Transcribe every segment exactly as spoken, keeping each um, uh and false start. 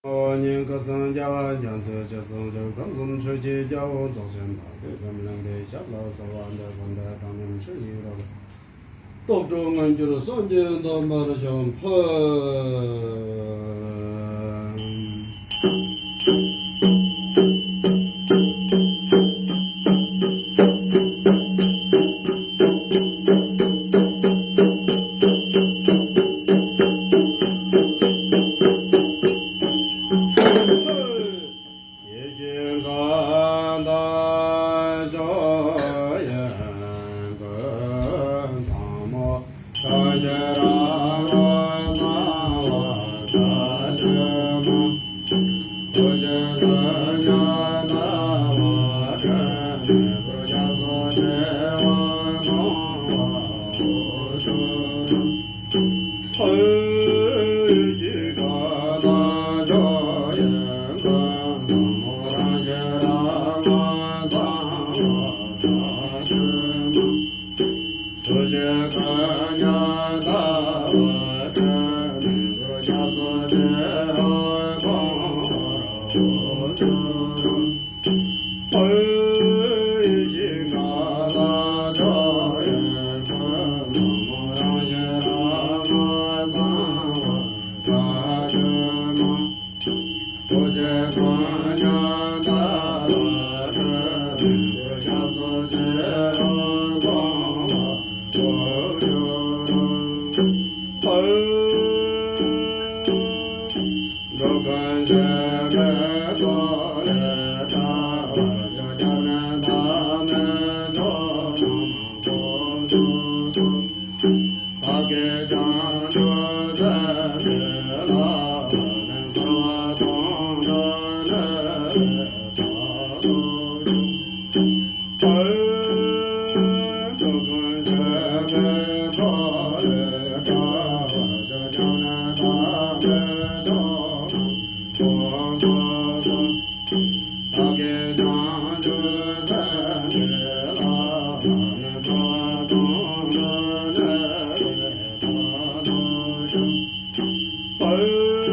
ཉིན་སྐུ་གསུམ་རྒྱལ་བ་རྒྱ་མཚོའི་ཆོས་སྲུང་ཆོས་ཁམས་གསུམ་ཆོས་ཀྱི་རྒྱལ་པོ་རྫོགས་ཆེན་དང་དུས་གསུམ་གླིང་པའི་ཞབས་ལ་གསོལ་བ་འདེབས། བུམ་པའི་བདག་ཉིད་ཆོས་ཉིད་རོལ་པ། རྟོགས་གྲོལ་མངོན་གྱུར་སངས་རྒྱས་དམ་པར་ཕྱག་འཚལ། ཡིད་ཀྱི་མཁའ་ལྟར་སྤྱོད་ཡོན་ཀུན། ཚང་མ་སངས་རྒྱས་རང་གི་གསང་བ་དག་ཏུ་མ། ཐུགས་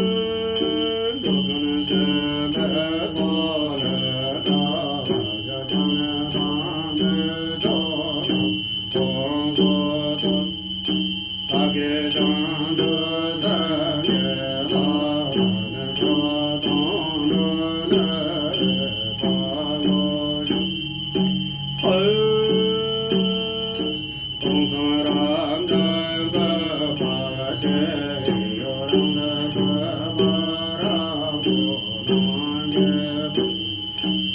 རྗེ་ཀུན་མཉེས་ཟླ་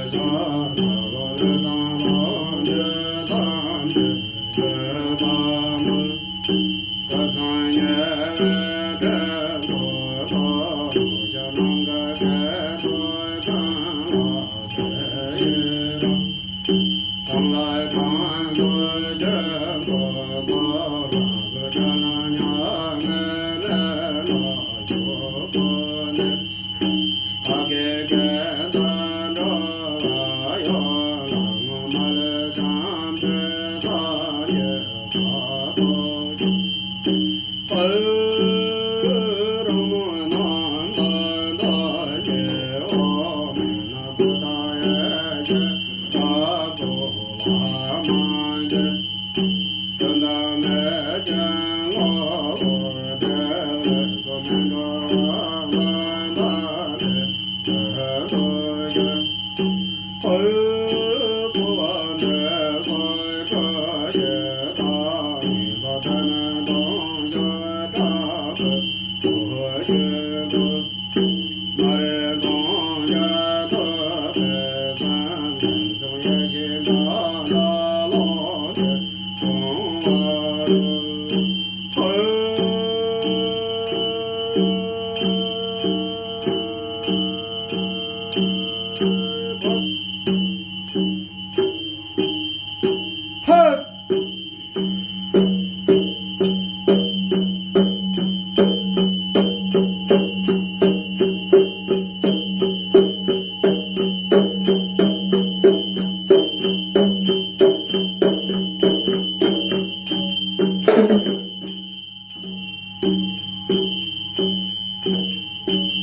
བ་དྲན་ནས་སྐྱབས་སུ་མཆིའོ། གང་བ་འོ་ཚུ་རུ།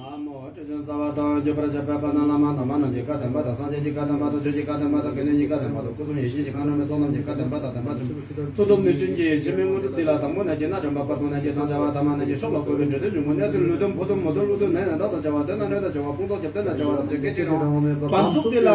ན་མོ། སྲིད་གཞུང་རྩ་བ་དང་བརྒྱུད་པར་བྱ་བའི་དཔལ་ལྡན་བླ་མ་དམ་པ་རྣམས་ཀྱི་བཀའ་བདེན་པ་དང་། སངས་རྒྱས་ཀྱི་བཀའ་བདེན་པ་དང་། ཆོས་ཀྱི་བཀའ་བདེན་པ་དང་། དགེ་འདུན་གྱི་བཀའ་བདེན་པ་དང་། སྐུ་གསུམ་ཡེ་ཤེས་ཀྱི་མཁའ་འགྲོ་མའི་ཚོགས་རྣམས་ཀྱི་བཀའ་བདེན་པ་དང་། བདེན་པ་ཆེན་པོ་མཐུ་སྟོབས་ནུས་ཅན་གྱི་འཆི་མེད་དངོས་གྲུབ་འདི་ལ། དང་པོ་ནད་ཀྱིས་ན་དྲན་པ། བར་དུ་ནད་ཀྱིས་ཚང་བྱ་བ། ཐ་མ་ནད་ཀྱི་སྲོག་ལ་འགོས་པའི་འབྲས་དོན་འབྱུང་བ། ནད་དེ་ལུས་དོན་ཕུ་དོན་མུ་དོན་ཀླུ་དོན་ནད་ཡང་དག་ཏུ་བྱ་བ། དོན་དང་ནད་དང་བྱ་བ། ཕུང་སོགས་ཁྱབ་གདལ་ནས་བྱ་བ་རྣམས་ཀྱི་སྐད་ཅིག་རང་དབང་མེད་པར་བམ་གཟུགས་འདི་ལ།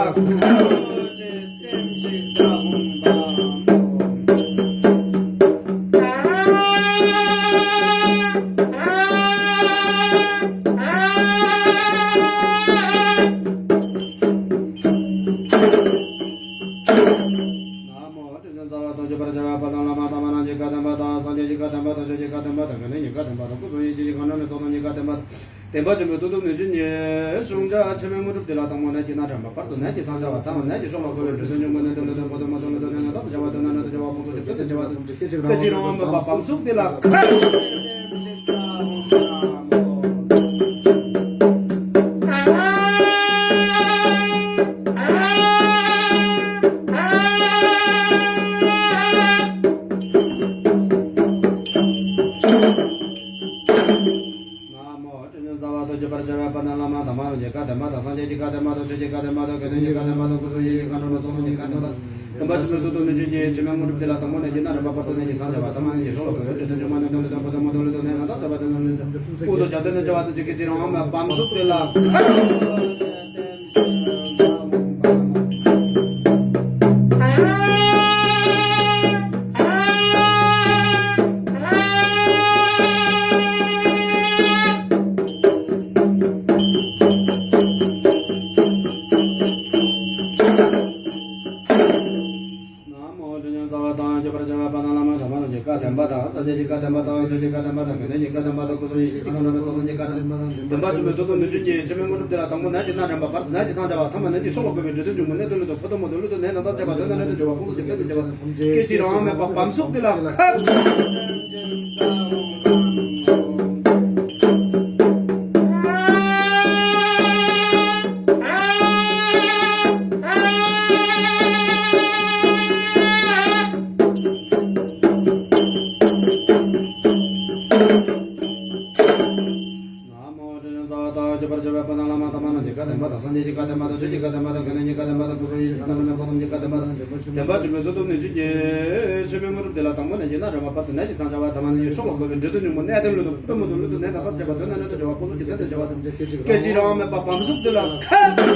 ན་མོ། སྲིད་གཞུང་རྩ་བ་དང་བརྒྱུད་པར་བྱ་བའི་དཔལ་ལྡན་བླ་མ་དམ་པ་རྣམས་ཀྱི་བཀའ་བདེན་པ་དང་། སངས་རྒྱས་ཀྱི་བཀའ་བདེན་པ་དང་། ཆོས་ཀྱི་བཀའ་བདེན་པ་དང་། དགེ་འདུན་གྱི་བཀའ་བདེན་པ་དང་། སྐུ་གསུམ་ཡེ་ཤེས་ཀྱི་མཁའ་འགྲོ་མའི་ཚོགས་རྣམས་ཀྱི་བཀའ་བདེན་པ་དང་། བདེན་པ་ཆེན་པོའི་མཐུ་སྟོབས་ནུས་ཅན་གྱི་སྲུང་བྱ་འཆི་མེད་དངོས་གྲུབ་འདི་ལ། དང་པོ་ནད་ཀྱིས་ན་དྲན་པ། བར་དུ་ནད་ཀྱིས་ཚང་བྱ་བ། ཐ་མ་ནད་ཀྱི་སྲོག་ལ་འགོས་པའི་འབྲས་དོན་འབྱུང་བ། ནད་དེ་ལུས་དོན་ཕུ་དོན་མུ་དོན་ཀླུ་དོན་ནད་ཡང་དག་ཏུ་བྱ་བ། དོན་དང་ནད་དང་བྱ་བ། ཕུང་སོགས་ཁྱབ་གདལ་ནས་བྱ་བ། སྐད་ཅིག་རང་དབང་མེད་པར་བམ་གཟུགས་འདི་ལ། ན་མོ། སྲིད་གཞུང་རྩ་བ་དང་བརྒྱུད་པར་བྱ་བའི་དཔལ་ལྡན་བླ་མ་དམ་པ་རྣམས་ཀྱི་བཀའ་བདེན་པ་དང་། སངས་རྒྱས་ཀྱི་བཀའ་བདེན་པ་དང་། ཆོས་ཀྱི་བཀའ་བདེན་པ་དང་། དགེ་འདུན་གྱི་བཀའ་བདེན་པ་དང་། སྐུ་གསུམ་ཡེ་ཤེས་ཀྱི་མཁའ་འགྲོ་མའི་ཚོགས་རྣམས་ཀྱི་བཀའ་བདེན་པ། བདེན་པ་ཆེན་པོའི་མཐུ་སྟོབས་ནུས་ཅན་གྱི་འཆི་མེད་དངོས་གྲུབ་འདི་ལ། དང་པོ་ནད་ཀྱིས་ན་དྲན་པ། བར་དུ་ནད་ཀྱིས་ཚང་བྱ་བ། ཐ་མ་ནད་ཀྱི་སྲོག་ལ་འགོས་པའི་འབྲས་དོན་འབྱུང་བ། ནད་དེ་ལུས་དོན་ཕུ་དོན་མུ་དོན་ཀླུ་དོན་ནད་ཡང་དག་ཏུ་བྱ་བ། དོན་དང་ནད་དང་བྱ་བ། ཕུང་སོགས་ཁྱབ་གདལ་ནས་བྱ་བ་རྣམས་ཀྱི་སྐད་ཅིག་རང་དབང་མེད་པར་བམ་གཟུགས་འདི་ལ། ན་མོ། སྲིད་གཞུང་རྩ་བ་དང་བརྒྱུད་པར་བྱ་བའི་དཔལ་ལྡན་བླ་མ་དམ་པ་རྣམས་ཀྱི་བཀའ་བདེན་པ་དང་། སངས་རྒྱས་ཀྱི་བཀའ་བདེན་པ་དང་། ཆོས་ཀྱི་བཀའ་བདེན་པ་དང་། དགེ་འདུན་གྱི་བཀའ་བདེན་པ་དང་། སྐུ་གསུམ་ཡེ་ཤེས་ཀྱི་མཁའ་འགྲོ་མའི་ཚོགས་རྣམས་ཀྱི་བཀའ་བདེན་པ་དང་། བདེན་པ་ཆེན་པོའི་མཐུ་སྟོབས་ནུས་ཅན་གྱི་འཆི་མེད་དངོས་གྲུབ་འདི་ལ། དང་པོ་ནད་ཀྱིས་ན་དྲན་པ། བར་དུ་ནད་ཀྱིས་ཚང་བྱ་བ། ཐ་མ་ནད་ཀྱི་སྲོག་ལ་འགོས་པའི་འབྲས་དོན་འབྱུང་བ། ནད་དེ་ལུས་དོན་ཕུ་དོན་མུ་དོན་ཀླུ་དོན་ནད་ཡང་དག་ཏུ་བྱ་བ། དོན་དང་ནད་དང་བྱ་བ། ཕུང་སོགས་ཁྱབ་གདལ་ནས་བྱ་བ། སྐད་ཅིག་རང་དབང་མེད་པར་བམ་གཟུགས་འདི་ལ། ལྷ་མ་ན་ཀྱི་བཀའ་བདེན་པ་དང་། སངས་རྒྱས་ཀྱི་བཀའ་བདེན་པ་དང་། ཆོས་ཀྱི་བཀའ་བདེན་པ་དང་། དགེ་འདུན་གྱི་བཀའ་བདེན་པ་དང་། སྐུ་གསུམ་ཡེ་ཤེས་ཀྱི་བཀའ་བདེན་པ་དང་། བདེན་པ་ཆེན་པོའི་མཐུ་སྟོབས་ནུས་ཅན་གྱི། ཕྱི་མའི་དངོས་གྲུབ་འདི་ལ་དང་པོ་ནས་བྱིན་ན་འདྲེན་པ། བར་དུ་ནད་ཀྱིས་ཚང་བྱ་བ་ཐ་མ་ནད་ཀྱི་ཤོག་ལ་འགོས་པའི་འདྲེ་གདོན་འབྱུང་པོ་ནད་གདོན་ལུས་གདོན་ཕུང་གདོན་མ་གདོན་ཀླུ་གདོན་ནད་དང་ཐག་བཅད་པ། གདོན་ནད་ནད་ཁྲག་སྦྱོར་བ་ཀུན་སློང་གི་གདོན་དང་བཅས་པ་ཐམས་ཅད་སྐད་ཅིག་རང་དབང་མེད་པར་བམ་གཟུགས་འདི་ལ་ཁ།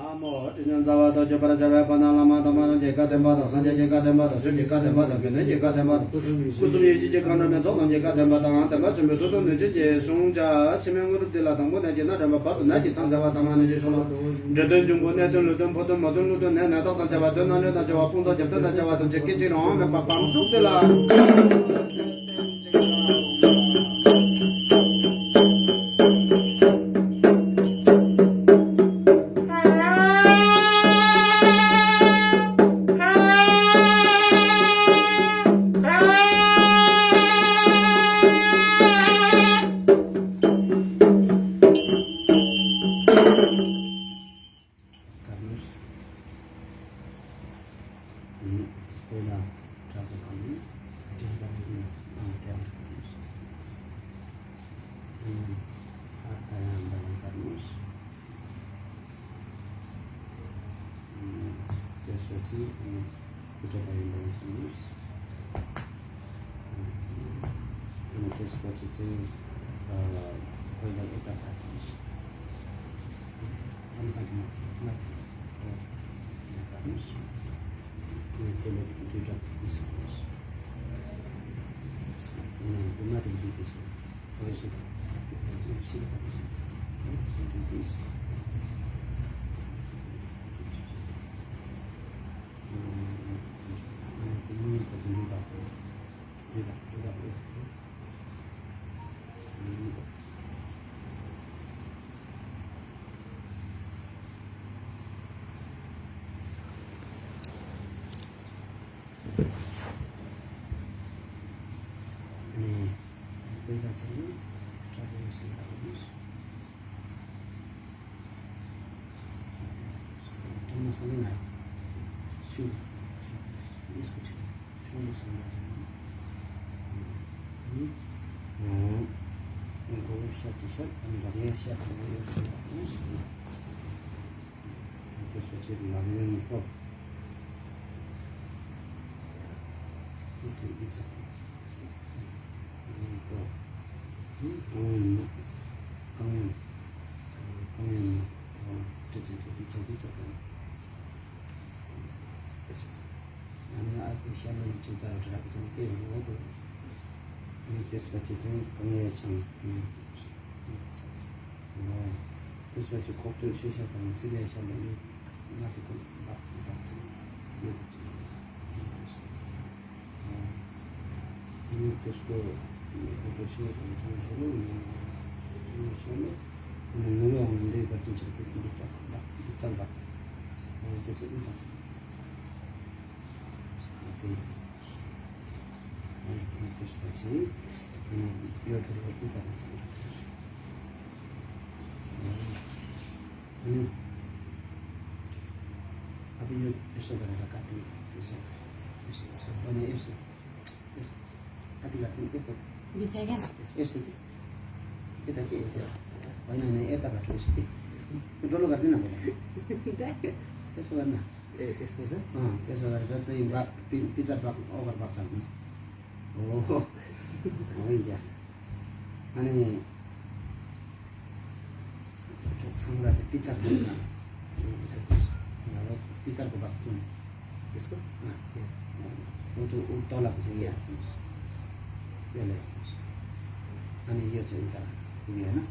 ན་མོ། ཏྲི་ཉོན་རྩ་བ་ཏུ་གྱུར་པར་བྱ་བའི་དཔལ་ལྡན་བླ་མ་དམ་པ་རྣམས་ཀྱི་བཀའ་བདེན་པ་དང་། སངས་རྒྱས་ཀྱི་བཀའ་བདེན་པ་དང་། ཆོས་ཀྱི་བཀའ་བདེན་པ་དང་། དགེ་འདུན་གྱི་བཀའ་བདེན་པ་དང་། སྐུ་གསུམ་ཡེ་ཤེས་ཀྱི་བཀའ་འགྲོ་མའི་ཚོགས་རྣམས་ཀྱི་བཀའ་བདེན་པ་དང་། བདེན་པ་ཆེན་པོའི་མཐུ་སྟོབས་ནུས་ཅན་གྱིས་བྱུང་བྱ། ཕྱི་མའི་དངོས་གྲུབ་འདི་ལ་དང་པོ་ནས་བྱིན་ན་འདྲེན་པ། བར་དུ་ནད་ཀྱིས་ཚང་བྱ་བ་ཐ་མ་ནད་ཀྱི་ཤོག་ལ། འདྲེ་གདོན་འབྱུང་པོ་ནད་གདོན་ཀླུ་གདོན་ཕུང་གདོན་མ་གདོན་ཀླུ་གདོན་ནད་ནད་རྟགས་དང་བཅས་པ། གདོན་ནད་འདྲེ་དང་བཅས་པ་དཔུང་ཚོགས་རྒྱབ་གདོན་དང་བཅས་པ་ཐམས་ཅད་སྐད་ཅིག་རང་དབང་མེད་པར་བམ་གཟུགས་འདི་ལ། ཨ་ནི་ཨ་ཁུ་ཤ་ལ་ཡིན་ཅིང་རྩ་བ་དྲི་ར་གི་ཚང་སྐད་ཡོང་ངོ་དུ། ཨ་ནི་དེ་སོ་ཅི་ཚང་གང་ཡང་ཅང་། དེ་སོ་ཅི་ཁོག་སྟོད་ཆོས་ཤ་དང་རྩི་ལས་ཤ་ལ་ཡིན། ང་དེ་ཁོ་བདག་བདག་ཚང་ཡོད་ཀྱི་ཚང་། ཨ་ནི་དེ་སོ་ཁོག་སྟོད་ཆོས་དང་ཚང་ཤ་ལ་ཡིན། ཚང་ཤ་ལ་ཡིན། ཨ་ནི་ནུ་བ་འོང་འདྲེ་བ་ཚང་ཆ་དེ་འདི་ཙག་བདག་འདི་ཙག་བདག་ཨ་ནི་དེ་ཚོ་ཨུ་དང་། ཨེ་སི་ཏི། ཨེ་ད་ཅི་ཨེ་ཏེ། བ་ན་ནི་ཨེ་ད་ག་ཏོ་ཨེ་སི་ཏི། འགྲོ་ལོ་ག་དེ་ན་བ། ཨེ་སི་ཏི་བ་ན། ཨེ་སི་ཏི་ཟེར། ཨ་ཏེ་སོ་ག་རེ་ད་ཙི་ཡིན་བ་པི་པི་ཙ་བ་ཨོ་ག་བ་ག་ནི། ཨོ་ཧོ། ཨོ་ཡ། ཨ་ནི། ཅོག་ཚང་ར་དེ་པི་ཙ་བ་ན། ང་རོ་པི་ཙ་གོ་བ་ཀུན། Disco? Ah, yeah. Utu, utu la kuzi ya. Sele. Ani yo tsu uta. Ini ya na.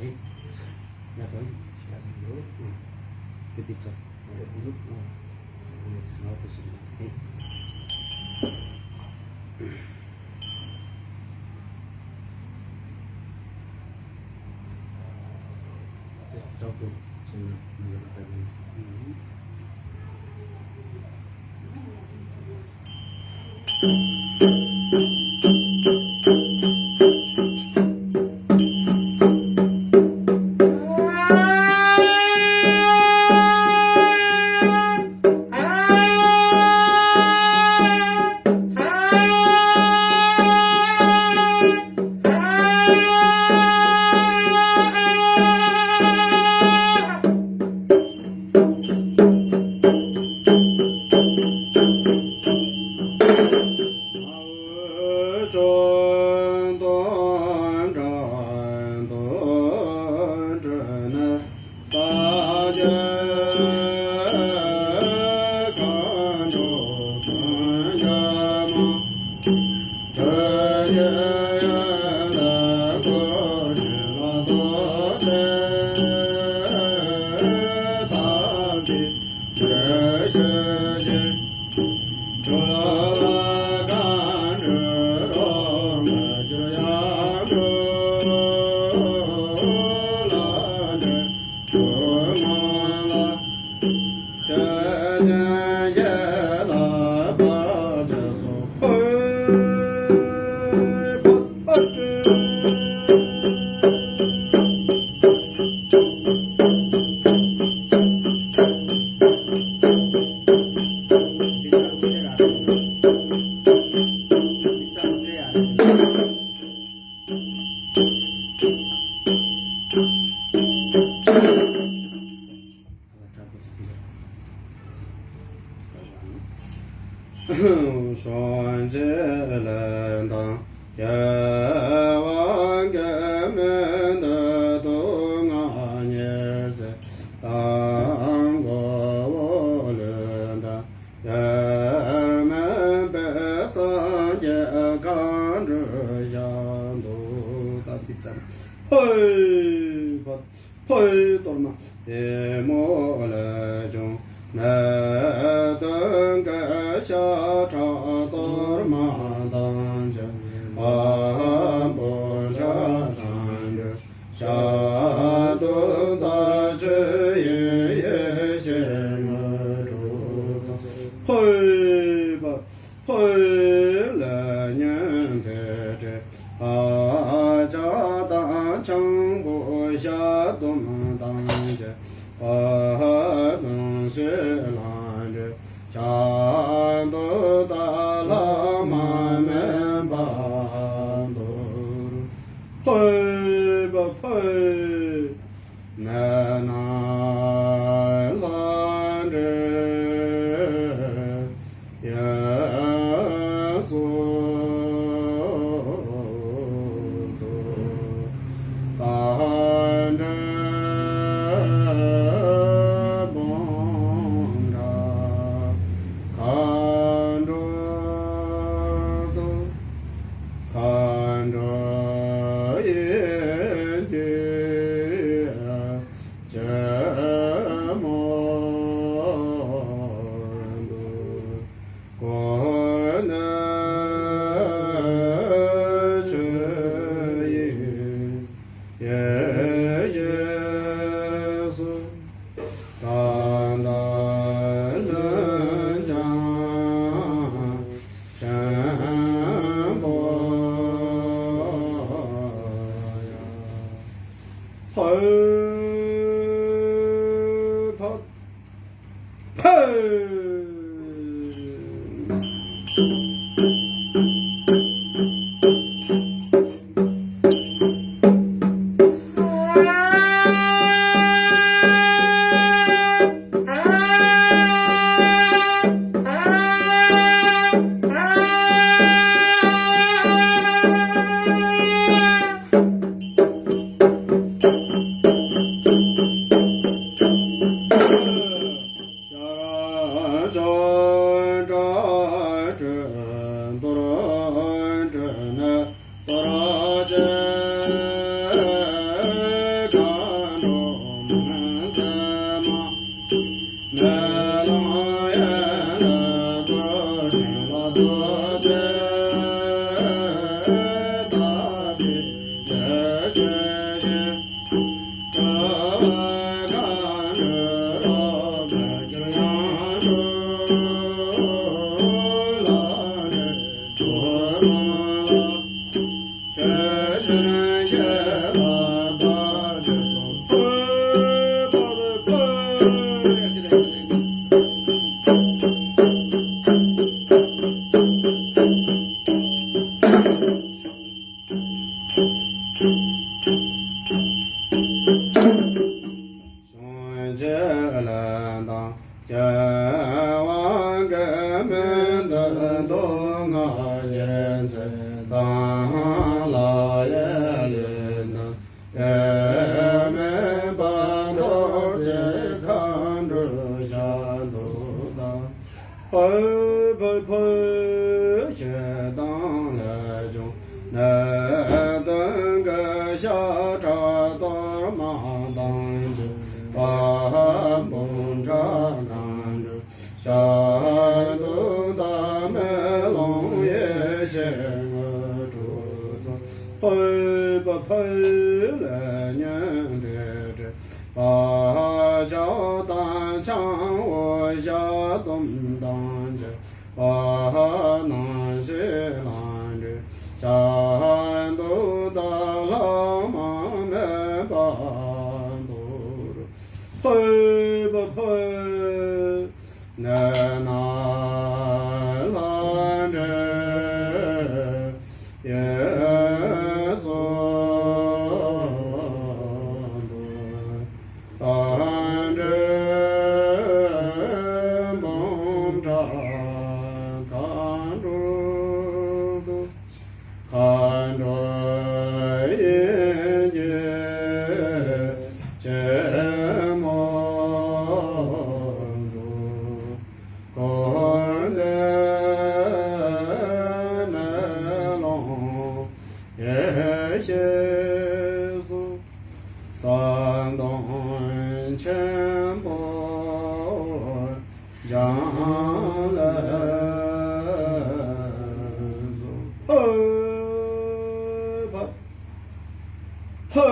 རེད། ཡ་དོ་ཡིན་ཤ་མི་འདུག་དེ་པི་ཙ་འདུག་ང་དེ་ཞིག་རེད། གཞུང་གཅིག་ལས་དང་རྒྱལ་བ་མགོན་མེད་འདི་དུ་ང་ཉེར་འཚེ་དང་མགོ་བོ་ལུས་དང་དབྱེར་མེད་པའི་སངས་རྒྱས་མཁའ་འགྲོའི་ཞལ་དུ་བསྟན་པའི་ཚེ། ཧོས་ཕོད། ཕོའི་གཏོར་མ་པདྨོ་ལས་བྱུང་ནད་གདོན་བགེགས་ཤ་ཁྲག་གཏོར་མ་དང་བཅས་པ་འབུམ་ཕྲག་དང་བཅས་ཞལ་དུ་བསྟན་ཆོས་དབྱིངས་ཡེ་ཤེས་མོས་གྲུབ་ཕོའི་ཕོ། ཕོའི་ལས་ཉོན་ཐོས་གྲོལ་ཕྱག་རྒྱ་དང་ཆང་ཕུད་ཞལ་གདམས་དང་བཅས་པ་ལྟུང་བཤགས་ལམ་འགྲོ་ཞལ་དུ་བསྟན་ལྷག་མ་དམན་པ་དུ་ཕོའི་ཕོ། ཕོའི་ནད་ན་ལྷ་འདྲེ་གཡས་སུ་འདུག་དང་འདྲེ་འབུམ་ཕྲག་མཁའ་འགྲོ་འདུག་མཁའ་འགྲོ་ཡི་གེ་ཅན་མོ་འདུག་ཀུན་ནས་ཆོས་དབྱིངས་ཡེ་ཤེས་སུ། གང་དག་ལྷུན་གྱིས་ཆེན་པོ་ཡང་། ཕོ་ཕོ་ཕོ། གཞུང་ཆེན་ལ་དང་རྒྱལ་བ་གི་མིང་འདི་མདོ་སྔགས་ཉེར་འཚོའི་དང་ལ་ཡི་ལུང་དང་། དེ་མིན་པ་རྡོ་རྗེ་མཁའ་འགྲོའི་ཞབས་འདེགས་དང་། ཕུར་ཕུར་ཕུར་ཞེས་གདངས་ལས་བྱུང་། ནད་གདོན་གྱི་ཤ་ཁྲག་གཏོར་མ་དང་བཅས་པ། འབུམ་ཕྲག་མཁའ་འགྲོའི་ཞབས་འདེགས་དང་། མེ་ལོང་ཡེ་ཤེས་དངོས་གྲུབ་སྩོལ། ཕུར་ཕུར་ཕུར་ལས་སྙན་སྒྲོན་འདྲེན་པ། ཕྱག་དང་འཆང་བའི་ཞལ་གདམས་དང་བཅས་པ། སྣང་སྲིད་ལྷ་འདྲེ་ཞབས་འདེགས་དང་། ལྷག་མ་མེད་པ་མདོར་ཕུར་ཕུར་ཕུར། ནད་ན་ལྷ་འདྲེ་ཡི་གསོད་དང་། ལྷ་འདྲེ་འབུམ་ཕྲག་མཁའ་འགྲོ་བསྡུ། མཁའ་འགྲོ་དབྱིངས་ཀྱི་ཆེན་མོ་དུ། འཁོར་འདས་མེ་ལོང་ཡེ་ཤེས་སོགས། ཟམ་གདོང་ཆེན་པོ་འཇམ་ལ་སོགས། ཧོ། ཧོ།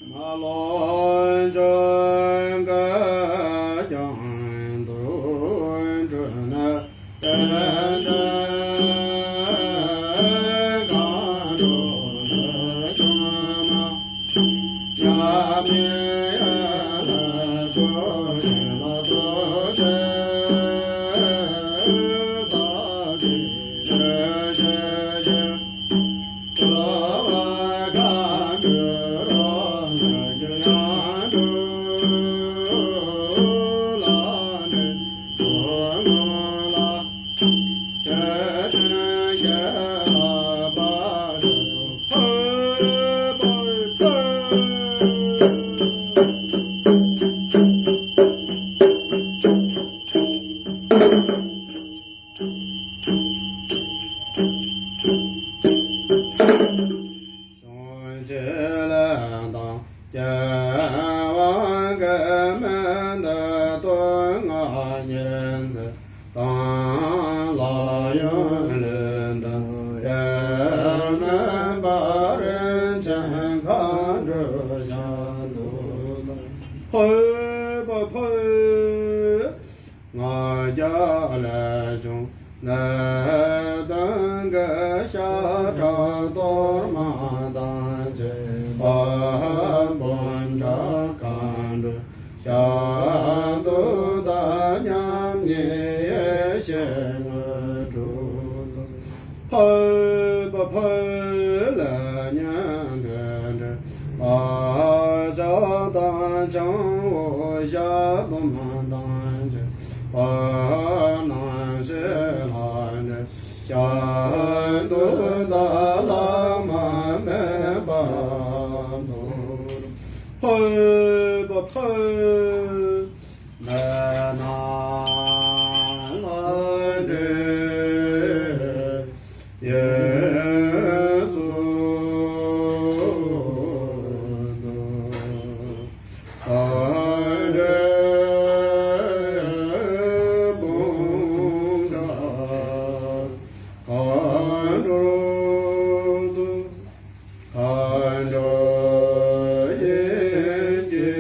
མ་ལོག་འཇོམས་དགའི་རྒྱན་དུ་འཁྲུངས་ནས། གཞུང་ཆེན་ལ་དང་རྒྱལ་བ་གི་མིང་འདི་མདོ་སྔགས་ཉེར་འཚོའི་དང་ལ་ཡི་ལུང་དང་། དེ་མིན་པ་རིན་ཆེན་མཁའ་འགྲོའི་ཞབས་འདེགས་དང་། ཕུར་ཕུར་ཕུར། ང་རྒྱལ་ལས་བྱུང་ནད་གདོན་གྱི་ཤ་ཁྲག་གཏོར་མ་དང་བཅས་པ། འབུམ་ཕྲག་མཁའ་འགྲོའི་ཞབས་འདེགས་དང་། མཉམ་ཉིད་ཡེ་ཤེས་དངོས་གྲུབ་སྩོལ། ཕུར་ཕུར་ཕུར་ལས་སྙན་སྒྲོན་འདྲེན་པ། ཕྱག་དང་ ལྕང་བོ་ཞལ་འདོམ་དང་བཅས་པ་རྣམས་ཞལ་ལ་འདྲེན། ཞལ་འདོམ་དང་ལྷག་མ་མེད་པ་དང་། ཕུལ་བ་ཕུལ། མེ་ནང་ལ་འདྲེན་ཡེ་སུ་དུ། ཨ་རེ་བུམ་ཀ་མཁའ་འགྲོ་དུ། མཁའ་འགྲོ་ཡི་གེ་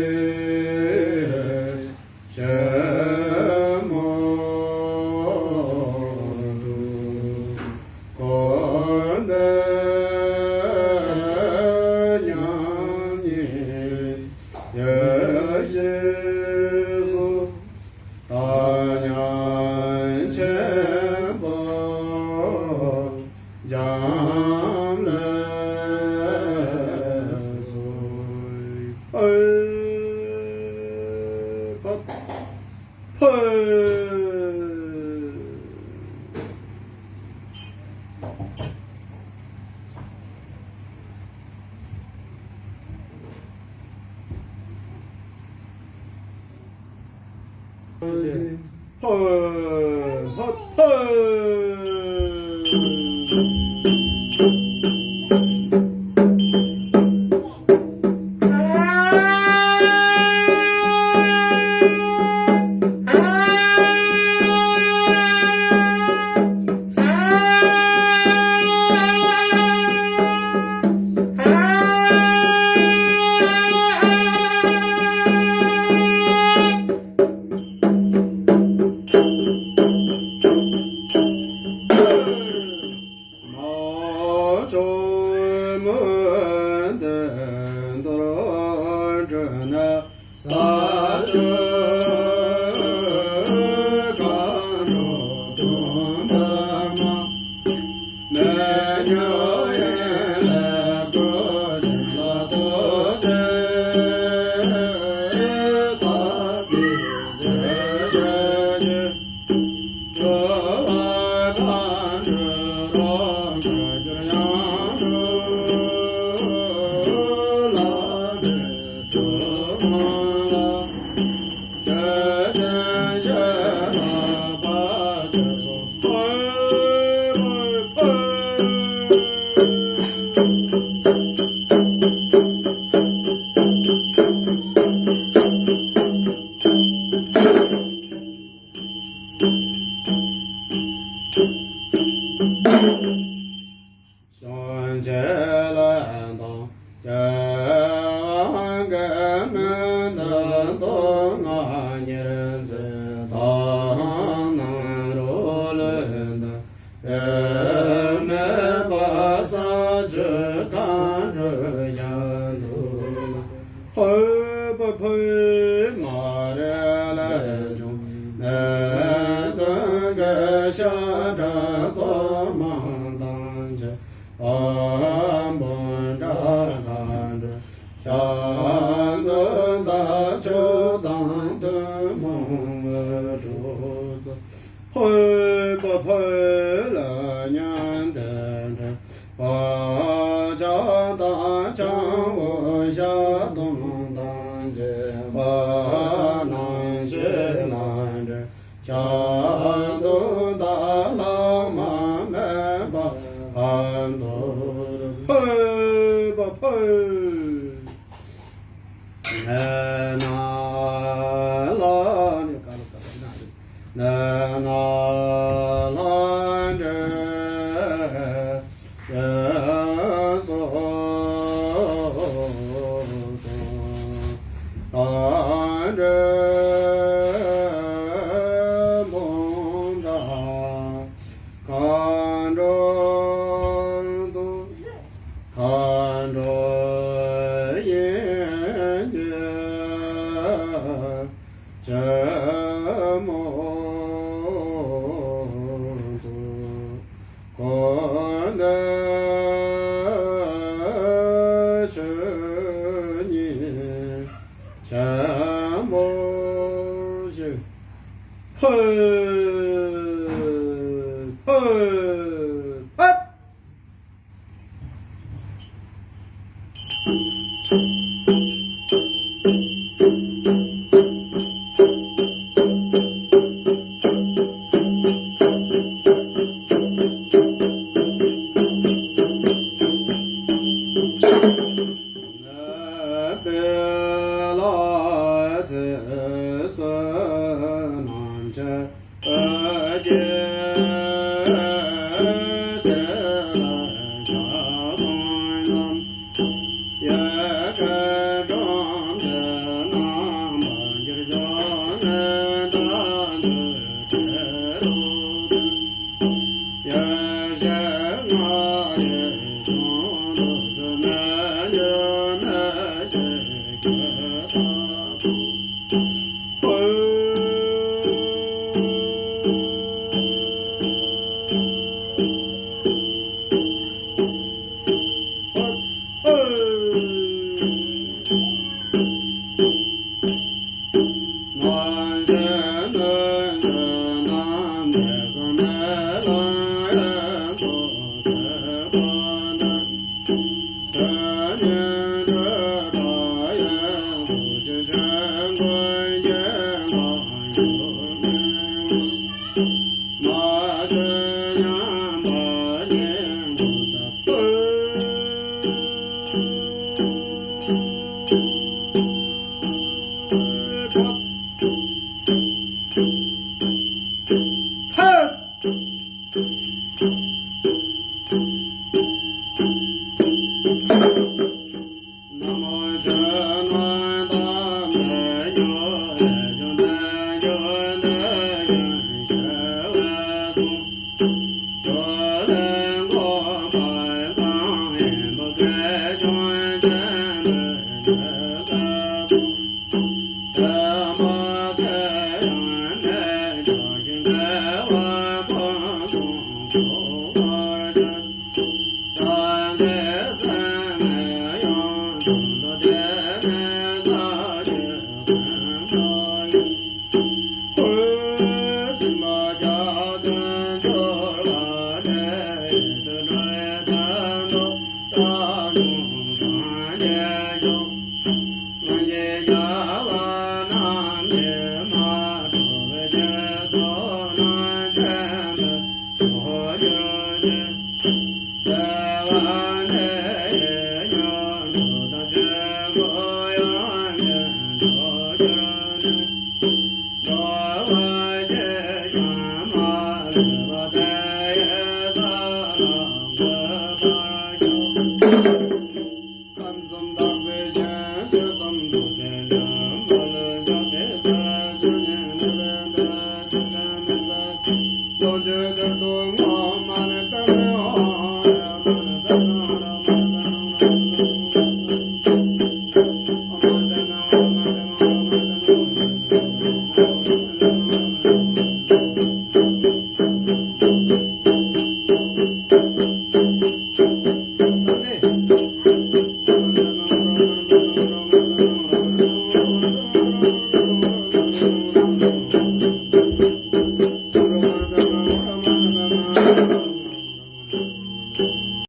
ཆེན་མོ་དུ། འཁོར་འདས་མཉམ་ཉིད་ཡེ་ཤེས་སུ། ད་ཉམས་ཆེན་པོ་འབྱམས་ཀླས་སོ། ཕུལ། ཕུལ། ཕུལ། ཕུལ། ཕུལ། གཞུང་ཆེན་ལ་དང་རྒྱལ་བ་འགལ་མེད་འདི་དོན་ང་ཉེར་འཚེ་དང་ནང་རོ་ལས་འདི་དོན་མེད་པ་ས་ཆུ་གང་རུ་བཞག་འདུག་ཕུལ་བ་ཕུལ། མ་རེ་ལས་བྱུང་ནད་གདོན་གྱི་ཤ་ཁྲག་གཏོར་མ་དང་བཅས་པ་འབུམ་ཕྲག་མཁའ་འགྲོ་ཞལ་འདོན་དང་མཆོད་དང་ཐུན་མོང་དངོས་གྲུབ་སྩོལ། ཕུལ་བ་ཕུལ། ལ་ཉན་ཏན་ཏན་བག་ཆགས་དང་ཆང་བོ་ཞག་དུང་དང་བཅས་པ་རྣམས་ཞལ་ལ་འདྲེན། ཞལ་འདོན་དང་ལྷག་མ་མེད་པ་ཕན་ཐོགས་ཕུལ་བ་ཕུལ། ནད་ན་ལ་ནི་ཀ་ལ་ཀ་ལ་ན་རི། ནད་ན་ལ་འདྲེན་ཡེ་སོ་དང་། ད་འདྲེན་འབུམ་ཕྲག་མཁའ་འགྲོ་དུ། མཁའ་འགྲོ་ཡི་གེ་ཆེན་མོ་དུ། འཁོར་འདས་ཆོས་ཉིད་ ཆེན་པོ་ཞིག་ཕུལ། ཕུལ། ཕུལ།